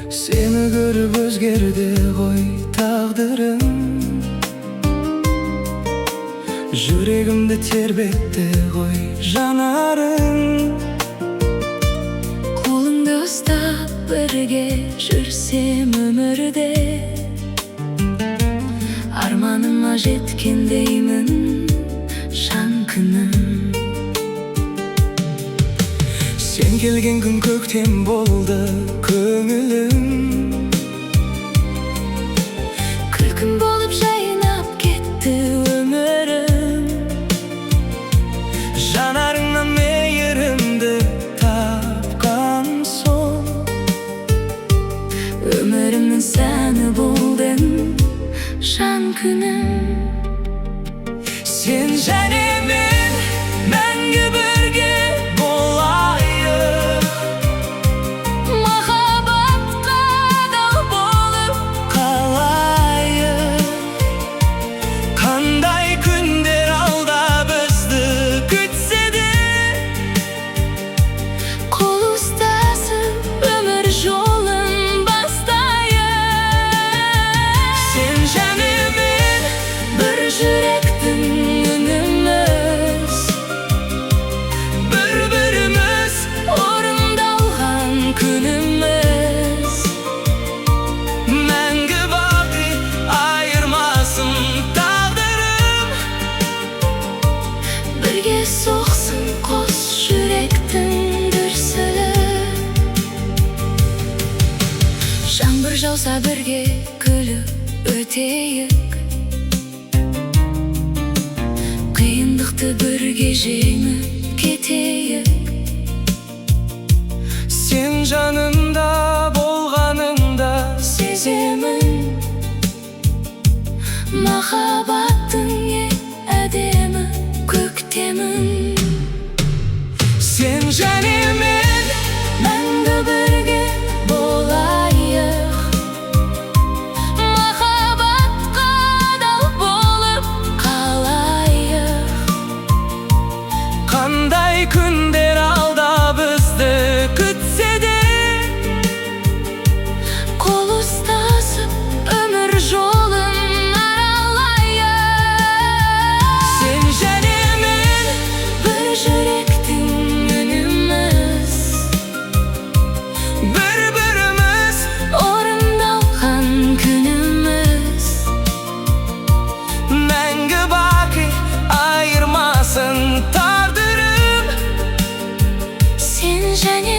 Сені көріп өзгерді ғой тағдырым, жүрегімді тербетті ғой жанарың. Қолыңды ұстап бірге жүрсем, өмірде арманыма жеткендеймін, жан күнім. Сен келген күн көктем болды көңілім. Күлкім болып жайнап кетті өмірім. Жанарыңнан мейірімді тапқан соң, өмірімнің сәні болдың, жан күнім. Сен және мен мәңгі бірге болайық. Махаббатқа адал болып қалайық. Қандай күндер алда бізді күтсе де, қол ұстасып өмір жолын бастайық. Сен және мен, бір жүректің үніміз, бір біріміз, орындалған күніміз. Мәңгі бақи айырмасын тағдырым. Бірге соқсын қос жүректің дүрсілі. Жаңбыр жауса, бірге күліп өтейік. Қиындықты бірге жеңіп кетейік. Сен жанымда болғаныңда сеземін махаббаттың ең әдемі көктемін. Сен және мен, мәңгі бірге болайық. Махаббатқа адал болып қалайық. Қандай күндер алда бізді күтсе де, қол ұстасып өмір жолын аралайық. Сен және мен, бір жүректің үніміз, бір біріміз, орындалған күніміз. Мәңгі бақи айырмасын тағдырым. Сен және